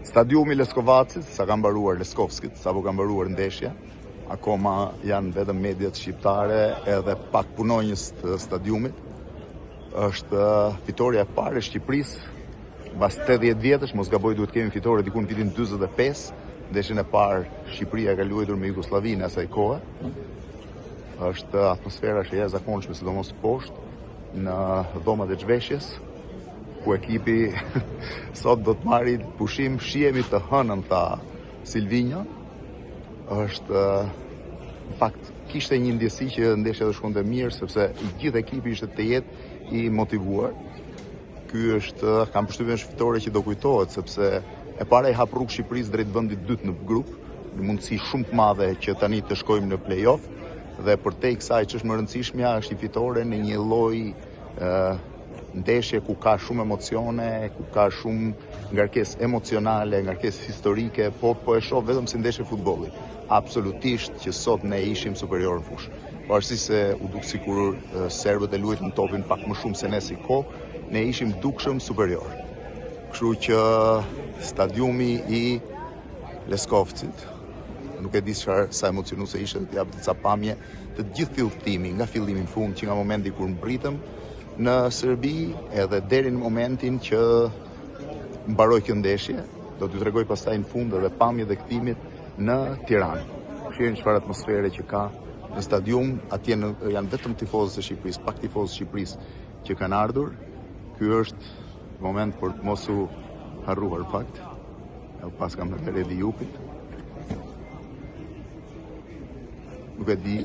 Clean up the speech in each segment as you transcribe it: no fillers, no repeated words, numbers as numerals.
Stadiumi i Leskovacit, sa ka mbaruar Leskovskit, sapo ka mbaruar ndeshja, akoma janë vetëm mediat shqiptare edhe pak punonjës të stadiumit. Është fitorja e parë e Shqipërisë mbas 80 vjetësh, mos gaboj duhet të kemi fitore diku në vitin 45, ndeshjen e parë Shqipëria ka luajtur me Jugosllavinë asaj kohe. Është atmosfera është e jashtëzakonshme, sidomos poshtë në dhomat e zhveshjes ku ekipi sot do të marri pushim, shihemi të hënën, tha Silvinjo. Është në fakt kishte një ndjesi që ndeshja do shkonte mirë sepse i gjithë ekipi ishte tejet i motivuar. Ky është, kam përshtypjen është fitore që do kujtohet sepse e para i hap rrugë Shqipërisë drejt vendit të dytë në grup, një mundësi shumë të madhe që tani të shkojmë në play-off dhe përtej kësaj që është më e rëndësishmja është një fitore në një lloj ndeshje ku ka shumë emocione, ku ka shumë ngarkesë emocionale, ngarkesë historike, po po e shoh vetëm si ndeshje futbolli. Absolutisht që sot ne ishim superior në fushë. Pavarësisht se u duk sikur serbët e luajtën topin pak më shumë se ne si kohë, ne ishim dukshëm superior. Kështu që stadiumi i Leskovcit, nuk e di çfarë sa emocionuese ishte, do të jap disa pamje të gjithë udhëtimi, nga fillimi në fund, që nga momenti kur mbritëm në Serbi edhe deri në momentin që mbaroi kjo ndeshje, do t'ju tregoj pastaj në fund edhe pamjet e kthimit në Tiranë. Shihni çfarë atmosfere që ka në stadium, atje në, janë vetëm tifozët e Shqipërisë, pak tifozë të Shqipërisë që kanë ardhur. Ky është moment për të mos u harruar në fakt. Ja paskam edhe Redi Jupit. Nuk e di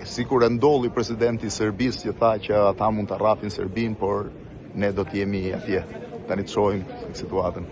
sikur e ndolli presidenti i Serbisë që tha që ata mund ta rrafin Serbinë, por ne do të jemi atje. Tani të shohim situatën.